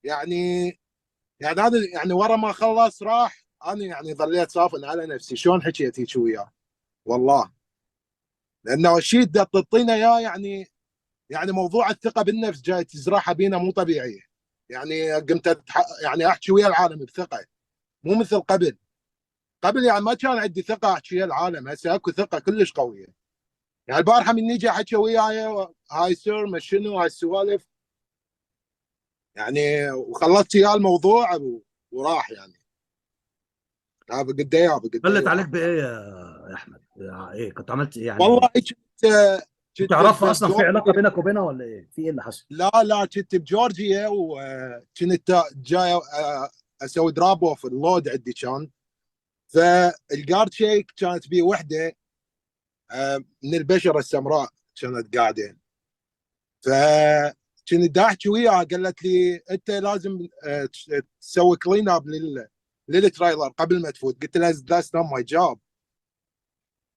يعني هذا يعني ورا ما خلص راح، انا يعني ظليت صافن على نفسي شلون حكيت هيك وياه والله، لانه الشيء اللي تعطينا اياه يعني موضوع الثقة بالنفس جاي تزرعها بينا مو طبيعية. يعني قمت يعني احكي ويا العالم بثقة، مو مثل قبل. قبل يعني ما كان عندي ثقة احكي ويا العالم، هسه اكو ثقة كلش قوية. يعني البارحة من يجي حكى وياي hi sir ما شنو هاي السوالف يعني، وخلصت وياه الموضوع وراح. يعني have a good day، have a good بلت عليك بايه يا احمد؟ ايه كنت عملت إيه يعني؟ والله كنت تعرفها اصلا؟ في علاقة بينك وبينها ولا ايه؟ في ايه اللي حصل؟ لا لا، كنت بجورجيا وكنت جاي اسوي drop off ال load عندي كان، فال guard shack كانت بي وحده من البشرة السمراء كانت قاعده، فكنت احكي وياها، قالت لي انت لازم تسوي clean up لل trailer قبل ما تفوت. قلت لها that's not my job.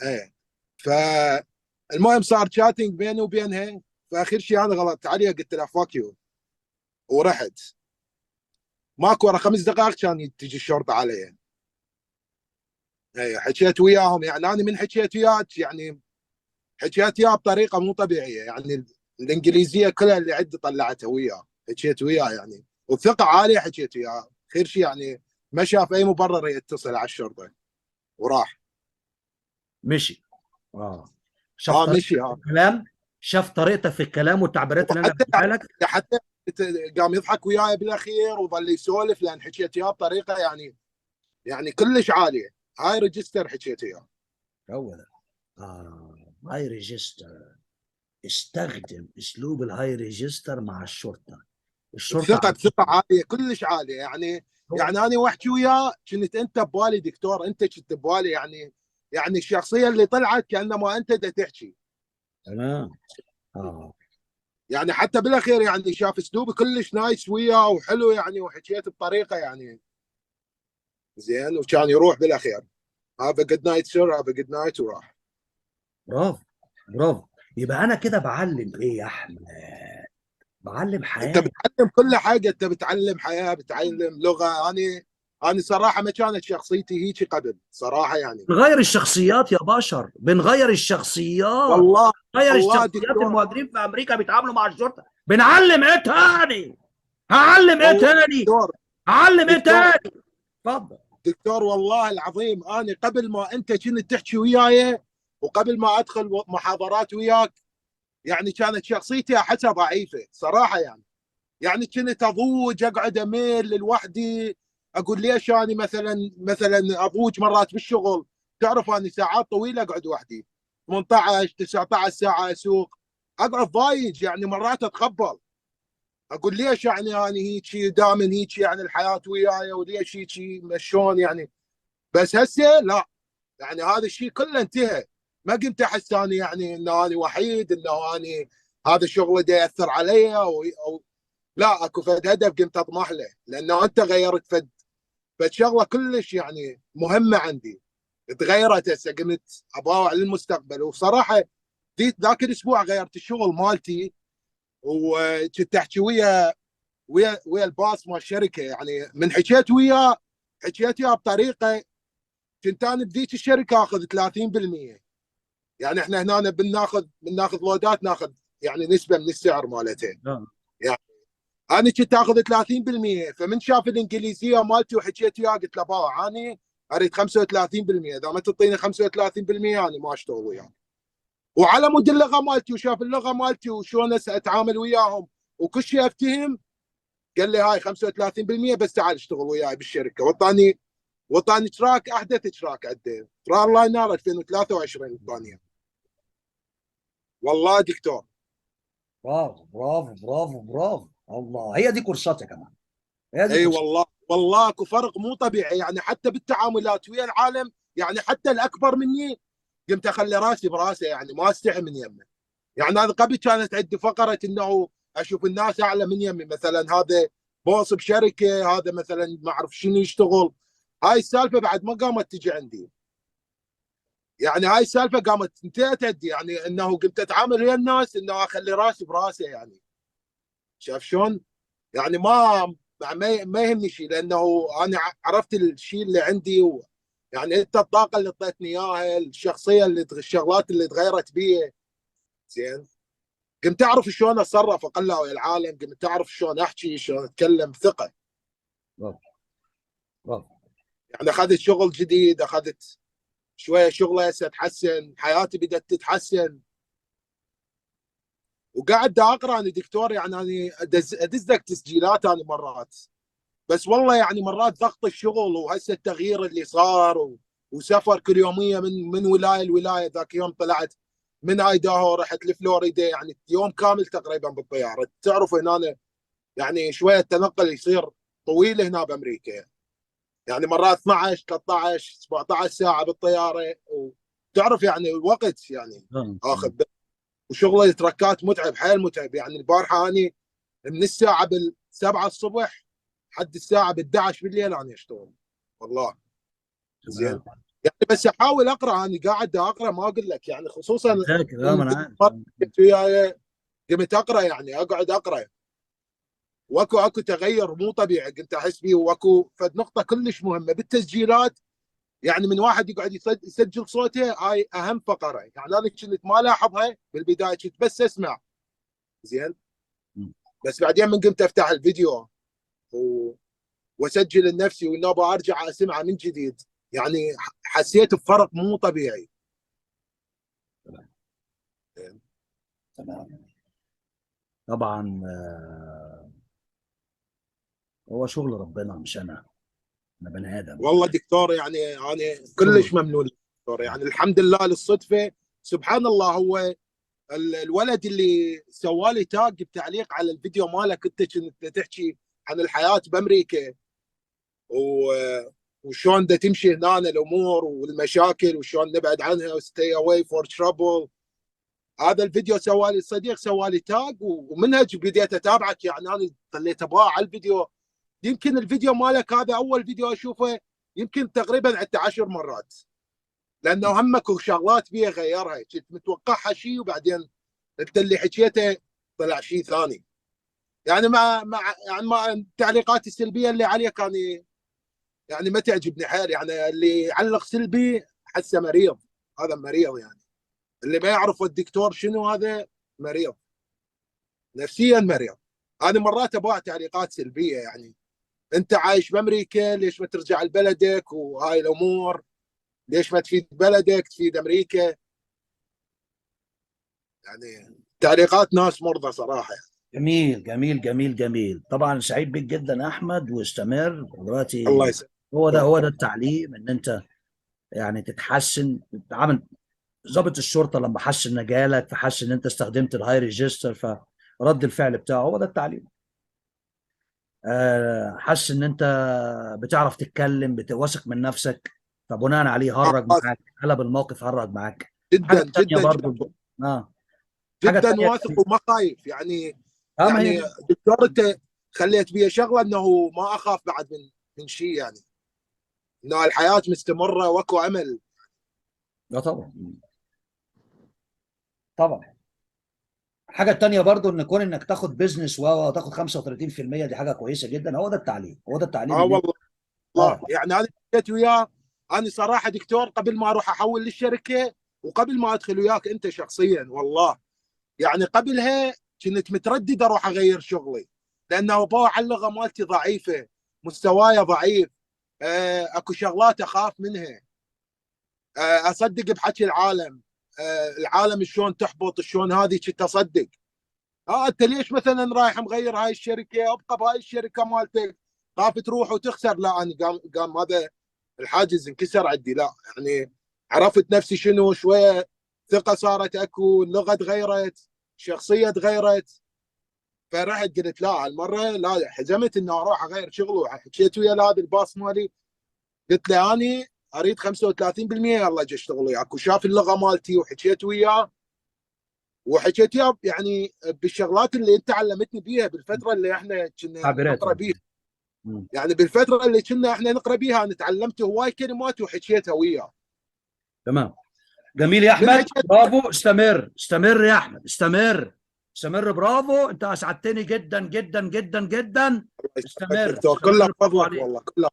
ايه، فالمهم صار chatting بيني وبينها، فاخر شيء انا غلطت عليها، قلت لها fuck you ورحت. ماكو ورا 5 دقائق كان تجي الشرطة علي. اي، حكيت وياهم، يعني انا من حكيت وياك يعني حكيت وياه بطريقة مو طبيعيه، يعني الانجليزية كلها اللي عندي طلعتها وياه، حكيت وياه يعني وبثقه عالية حكيت وياه. خير شيء يعني ما شاف اي مبرر يتصل على الشرطة وراح. مشي. شاف اه مشي اه. الكلام، شاف طريقتك في الكلام والتعبيرات اللي انا بديها لك. حتى قام يضحك وياي بالاخير وظل يسولف، لان حكيت وياه بطريقة يعني كلش عاليه، high register حكيت وياه. هو ده high register. استخدم اسلوب ال high register مع الشرطه، الشرطة بثقه عاليه، كلش عاليه يعني. يعني انا واحكي وياه كنت انت ببالي دكتور، انت كنت ببالي، يعني الشخصية اللي طلعت كانما انت دا تحكي. تمام اه. يعني حتى بالاخير يعني شاف اسلوبي كلش nice وياه وحلو يعني، وحكيت بطريقة يعني زين، وكان يروح بالاخير have a good night sir، have a good night وراح. برافو برافو. يبقى انا كده بعلم ايه يا احمد؟ بعلم حياه. انت بتعلم كل حاجه، انت بتعلم حياه، بتعلم لغه. انا صراحة ما كانت شخصيتي هيك قبل صراحة يعني. بنغير الشخصيات يا بشر، بنغير الشخصيات. والله. غير والله الشخصيات. دكتور. المهاجرين في امريكا بيتعاملوا مع الشرطه. بنعلم ايه تاني؟ هعلم ايه والله تاني؟ دكتور. هعلم ايه دكتور. تاني؟ اتفضل. دكتور، والله العظيم انا قبل ما انت كنت تحكي وياي وقبل ما ادخل محاضرات وياك يعني كانت شخصيتي احسها ضعيفة صراحه، يعني كنت اضوج، اقعد اميل لوحدي، اقول ليش انا مثلا اضوج مرات بالشغل. تعرف اني ساعات طويلة اقعد وحدي، 18 19 ساعة اسوق، اقعد ضايج، يعني مرات اتخبل، اقول ليش يعني انا هيك دائما هيك يعني الحياة وياي، وليش هيك شلون يعني. بس هسه لا، يعني هذا الشيء كله انتهى. ما قمت احس اني يعني انه انا وحيد، انه اني هذا الشغل دا ياثر علي أو لا، اكو فد هدف قمت اطمح له، لانه انت غيرت فد شغله كلش يعني مهمة عندي تغيرت. هسه قمت اباوع للمستقبل، وصراحة ذاك الاسبوع غيرت الشغل مالتي، وكنت احكي ويا ال boss مال الشركه. يعني من حكيت وياه حكيت وياه بطريقه، كنت انا بذيك الشركة اخذ 30%، يعني احنا هنا بناخذ load ات، ناخذ يعني نسبه من السعر مالتها. يعني انا كنت اخذ 30%، فمن شاف الانجليزية مالتي وحكيت وياه قلت له باوع، انا اريد 35%، اذا ما تعطيني 35% انا ما اشتغل وياك. وعلى مود اللغة مالتي، وشاف اللغة مالتي وشلون اتعامل وياهم وكل شيء افتهم، قال لي هاي 35% بس تعال اشتغل وياي بالشركه، وطاني truck، احدث truck عنده، Freightliner 2023 اعطاني، والله دكتور. برافو برافو برافو برافو. الله، هي دي كورسات يا جماعه، هي دي اي. كورسات. والله والله اكو فرق مو طبيعي، يعني حتى بالتعاملات ويا العالم، يعني حتى الاكبر مني قمت اخلي راسي براسه، يعني ما استحي من يمه. يعني هذا قبل كانت عندي فقره انه اشوف الناس اعلى من يمي، مثلا هذا boss بشركه، هذا مثلا ما اعرف شنو يشتغل. هاي السالفة بعد ما قامت تجي عندي، يعني هاي السالفة قامت انتهت عندي، يعني انه قمت اتعامل ويا الناس انه اخلي راسي براسه، يعني شايف شلون؟ يعني ما ما يهمني شيء، لانه انا عرفت الشيء اللي عندي يعني انت الطاقة اللي اعطيتني اياها، الشخصية اللي الشغلات اللي تغيرت بيه. زين، قمت اعرف شلون اتصرف اقلها ويا العالم، قمت اعرف شلون احكي، شلون اتكلم بثقه. برافو برافو. يعني اخذت شغل جديد، اخذت شوية شغله هسه اتحسن، حياتي بدات تتحسن. وقاعد اقرا انا دكتور، يعني انا ادز لك تسجيلات انا مرات، بس والله يعني مرات ضغط الشغل وهسه التغيير اللي صار وسفر كل يومية من ولاية لولاية. ذاك يوم طلعت من ايداهو رحت لفلوريدا، يعني يوم كامل تقريبا بالطيارة. تعرف هنا يعني شوية التنقل يصير طويل هنا بامريكا، يعني مرات 12 13 17 ساعة بالطياره، وتعرف يعني الوقت يعني اخذ. وشغل التركات متعب، حيل متعب. يعني البارحة اني من الساعة بال7 الصبح حد الساعة بال11 بالليل انا اشتغل والله. زين يعني بس احاول اقرا، انا قاعد اقرا ما اقول لك يعني، خصوصا وياي قمت اقرا، يعني اقعد اقرا واكو تغير مو طبيعي كنت احس بيه. واكو فد نقطة كلش مهمة بالتسجيلات، يعني من واحد يقعد يسجل صوته، هاي اهم فقره. يعني انا كنت ما لاحظها بالبداية، كنت بس اسمع زين، بس بعدين من قمت افتح الفيديو واسجل لنفسي والنوبه ارجع اسمعه من جديد، يعني حسيت بفرق مو طبيعي. تمام. طبعا هو شغل ربنا مش انا بني ادم. والله دكتور يعني انا كلش ممنون دكتور، يعني الحمد لله للصدفه. سبحان الله، هو الولد اللي سوالي tag بتعليق على الفيديو مالك، انت كنت تحكي عن الحياة بامريكا وشلون دا تمشي هنا الامور والمشاكل وشلون نبعد عنها، stay away for trouble. هذا الفيديو سوالي صديق، سوالي tag، ومنها بديت اتابعك. يعني انا ظليت ابغى على الفيديو، يمكن الفيديو مالك هذا اول فيديو اشوفه يمكن تقريبا عدت 10 مرات، لانه همك شغلات بيها غيرها، كنت متوقعها شيء وبعدين انت اللي حكيته طلع شيء ثاني. يعني مع يعني مع التعليقات السلبية اللي عليه كان يعني ما تعجبني حيل. يعني اللي يعلق سلبي حسه مريض، هذا مريض. يعني اللي ما يعرف الدكتور شنو هذا مريض نفسيا، مريض. انا مرات ابغى تعليقات سلبية، يعني انت عايش بامريكا ليش ما ترجع لبلدك وهاي الامور، ليش ما تفيد بلدك تفيد امريكا. يعني تعليقات ناس مرضى صراحة يعني. جميل جميل جميل جميل. طبعا سعيد بك جدا احمد، واستمر دلوقتي. الله يسلمك. هو ده التعليم، ان انت يعني تتحسن. عامل ضابط الشرطة لما حس ان جالك، فحس ان انت استخدمت ال high register، فرد الفعل بتاعه هو ده التعليم. حس ان انت بتعرف تتكلم، واثق من نفسك، فبناء عليه هرج معاك، قلب الموقف هرج معاك. جدا جدا برضه جدا واثق وما خايف يعني. يعني دكتور انت خليت بي شغله انه ما اخاف بعد من شيء، يعني انه الحياة مستمرة واكو امل. لا طبعا طبعا. الحاجة الثانية برضو ان كون انك تاخد business وتاخد 35% دي حاجة كويسة جدا. هو ده التعليم، هو ده التعليم. والله يعني انا حكيت وياه، انا صراحة دكتور قبل ما اروح احول للشركة وقبل ما ادخل وياك انت شخصيا، والله يعني قبلها كنت متردد اروح اغير شغلي، لانه باع اللغة مالتي ضعيفة، مستواي ضعيف، اكو شغلات اخاف منها، اصدق بحكي العالم، العالم شلون تحبط شلون هذه، كنت اصدق. انت ليش مثلا رايح مغير هاي الشركة، ابقى بهاي الشركة مالتك، خاف تروح وتخسر. لا انا قام هذا الحاجز انكسر عندي. لا يعني عرفت نفسي شنو، شوية ثقة صارت اكو، اللغة تغيرت، شخصية تغيرت. فرحت قلت لا هالمرة لا، حزمت انه اروح اغير شغل. وحكيت ويا هذا ال boss مالي، قلت له اني اريد 35% يلا اجي اشتغل وياك. وشاف اللغة مالتي وحكيت وياه، وحكيت وياه يعني بالشغلات اللي انت علمتني بيها بالفترة اللي احنا كنا نقرا بيها. يعني بالفترة اللي كنا احنا نقرا بيها انا تعلمت هواي كلمات وحكيتها وياه. تمام. جميل يا احمد، برافو. استمر استمر يا احمد، استمر. استمر، برافو، انت اسعدتني جدا جدا جدا جدا. الله يسلمك استمر، دكتور، استمر، كله برافو بفضلك عليك. والله كله.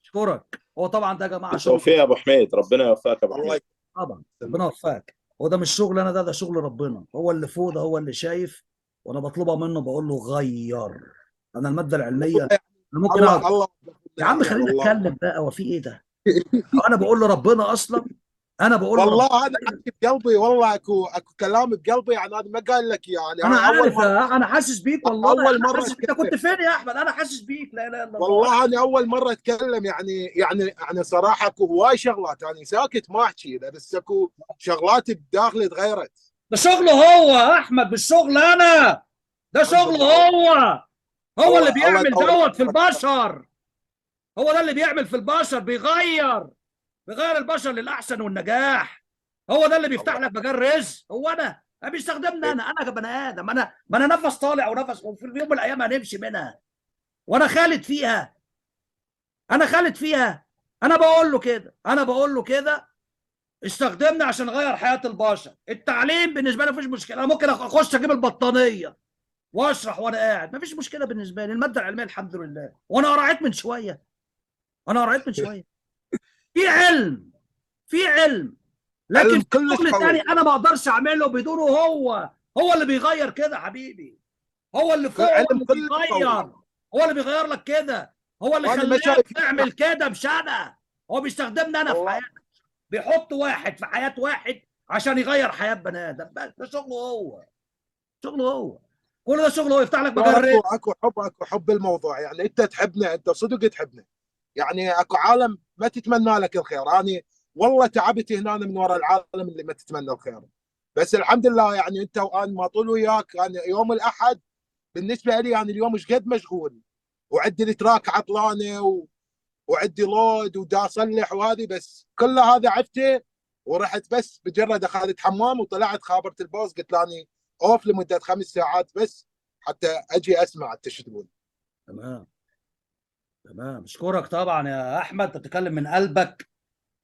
اشكرك. هو طبعا ده يا جماعة شغل. بالتوفيق يا ابو حميد، ربنا يوفقك يا ابو الله حميد. طبعا ربنا يوفقك. هو ده مش شغل انا، ده شغل ربنا، هو اللي فوق ده، هو اللي شايف، وانا بطلبها منه، بقول له غير. انا المادة العلمية انا ممكن الله اقعد الله يا عم خلينا والله. اتكلم بقى، هو في ايه ده؟ انا بقول لربنا اصلا، انا بقول لربنا. والله انا حكي بقلبي والله، اكو كلام بقلبي يعني، انا ما قال لك يعني انا اول عارف، مرة انا حاسس بيك والله، أول انا مرة حاسس بيك. انت كنت فين يا احمد؟ انا حاسس بيك. لا اله الا الله. والله انا اول مرة اتكلم يعني صراحة اكو هواي شغلات انا ساكت ما احكي، بس اكو شغلات بداخلي تغيرت. ده شغله هو يا احمد، مش شغل انا، ده شغله لله. هو، هو اللي الله بيعمل يطول دوت في عمرك. البشر، هو ده اللي بيعمل في البشر، بيغير البشر للاحسن والنجاح، هو ده اللي بيفتح الله. لك مجال رزق. هو انا بيستخدمني انا كبني ادم، انا ما انا نفس طالع ونفس، وفي يوم من الايام هنمشي منها، وانا خالد فيها، انا خالد فيها. انا بقول له كده، انا بقول له كده، استخدمني عشان اغير حياة البشر. التعليم بالنسبة لي مفيش مشكلة، انا ممكن اخش اجيب البطانيه واشرح وانا قاعد، مفيش مشكلة بالنسبة لي. المادة العلمية الحمد لله، وانا قرعت من شوية، انا قرعت من شوية. في علم، في علم، لكن علم في كلش شغل قوي. تاني انا ما اقدرش اعمله بدونه. هو اللي بيغير كده حبيبي، هو اللي فوق، هو علم اللي كلش قوي. بيغير، هو اللي بيغير لك كده، هو اللي وأنا ما خلاك شايف. تعمل كده، مش انا. هو بيستخدمني انا في والله. حياتي، بيحط واحد في حياة واحد عشان يغير حياة بني ادم، بس ده شغله هو، شغله هو، كل ده شغله هو، يفتح لك مجال رزق. اكو حب، اكو حب الموضوع يعني، انت تحبنا، انت صدق تحبنا يعني. اكو عالم ما تتمنى لك الخير، انا والله تعبت هنا من وراء العالم اللي ما تتمنى الخير، بس الحمد لله يعني انت وانا ما طول وياك. انا يوم الاحد بالنسبة لي يعني اليوم ايش قد مشغول، وعندي ال truck عطلانه وعندي load ودا اصلح وهذه، بس كل هذا عفته ورحت بس بجرد اخذت حمام وطلعت، خابرت ال boss قلت له اني off لمدة 5 ساعات بس حتى اجي اسمع انت شو تقول. تمام تمام، اشكرك طبعا يا احمد، انت بتتكلم من قلبك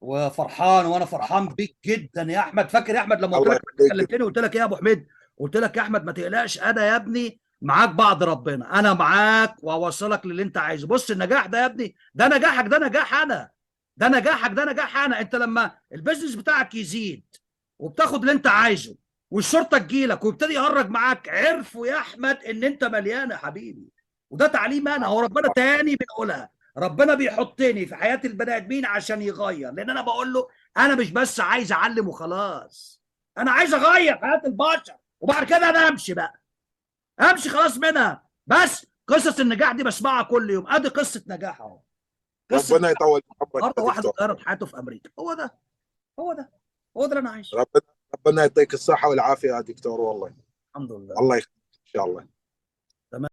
وفرحان، وانا فرحان بيك جدا يا احمد. فاكر يا احمد لما قلت الله لك، يخليك. كلمتني وقلت لك ايه يا ابو حميد؟ قلت لك يا احمد ما تقلقش، انا يا ابني معاك بعد ربنا، انا معاك واوصلك للي انت عايزه. بص النجاح ده يا ابني، ده نجاحك، ده نجاح انا، ده نجاحك، ده نجاح انا. انت لما ال business بتاعك يزيد وبتاخد اللي انت عايزه والشرطة تجيلك ويبتدي يهرج معاك، عرفوا يا احمد ان انت مليان يا حبيبي. وده تعليم انا، هو ربنا تاني بنقولها، ربنا بيحطني في حياة البني ادمين عشان يغير، لان انا بقول له انا مش بس عايز اعلم وخلاص، انا عايز اغير حياة البشر، وبعد كده انا امشي بقى، امشي خلاص منها. بس قصص النجاح دي بسمعها كل يوم، ادي قصة نجاح اهو، قصة ربنا يطول عمرك النهارده يا واحد دكتور. اتغيرت حياته في امريكا. هو ده، هو ده، هو ده اللي انا عايزه. ربنا يعطيك الصحة والعافية يا دكتور والله. الحمد لله. الله يخليك ان شاء الله.